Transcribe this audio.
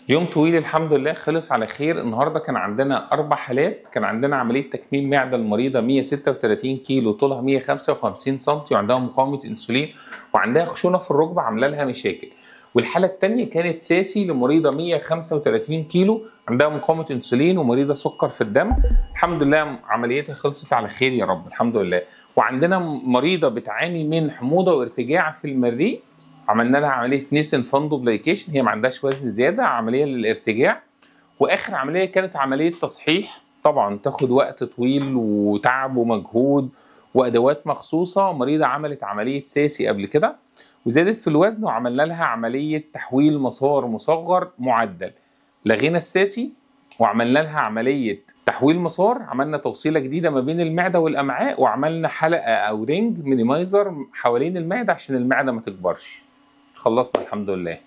يوم طويل الحمد لله خلص على خير. النهارده كان عندنا 4 حالات. كان عندنا عملية تكميم معده المريضة 136 كيلو، طولها 155 سم، وعندها مقاومة انسولين وعندها خشونة في الركبة عامله لها مشاكل. والحالة الثانية كانت SASI لمريضه 135 كيلو، عندها مقاومة انسولين ومريضه سكر في الدم. الحمد لله عمليتها خلصت على خير يا رب، الحمد لله. وعندنا مريضه بتعاني من حموضه وارتجاع في المريء، عملنا لها عملية Nissen fundoplication، هي ما عندهاش وزن زياده، عملية للارتجاع. واخر عملية كانت عملية تصحيح، طبعا تاخد وقت طويل وتعب ومجهود وادوات مخصوصة. مريضه عملت عملية SASI قبل كده وزادت في الوزن، وعملنا لها عملية تحويل مسار مصغر معدل. لغينا ال SASI وعملنا لها عملية تحويل مسار، عملنا توصيله جديدة ما بين المعدة والامعاء، وعملنا حلقة او ring minimizer حوالين المعدة عشان المعدة ما تكبرش. خلصنا الحمد لله.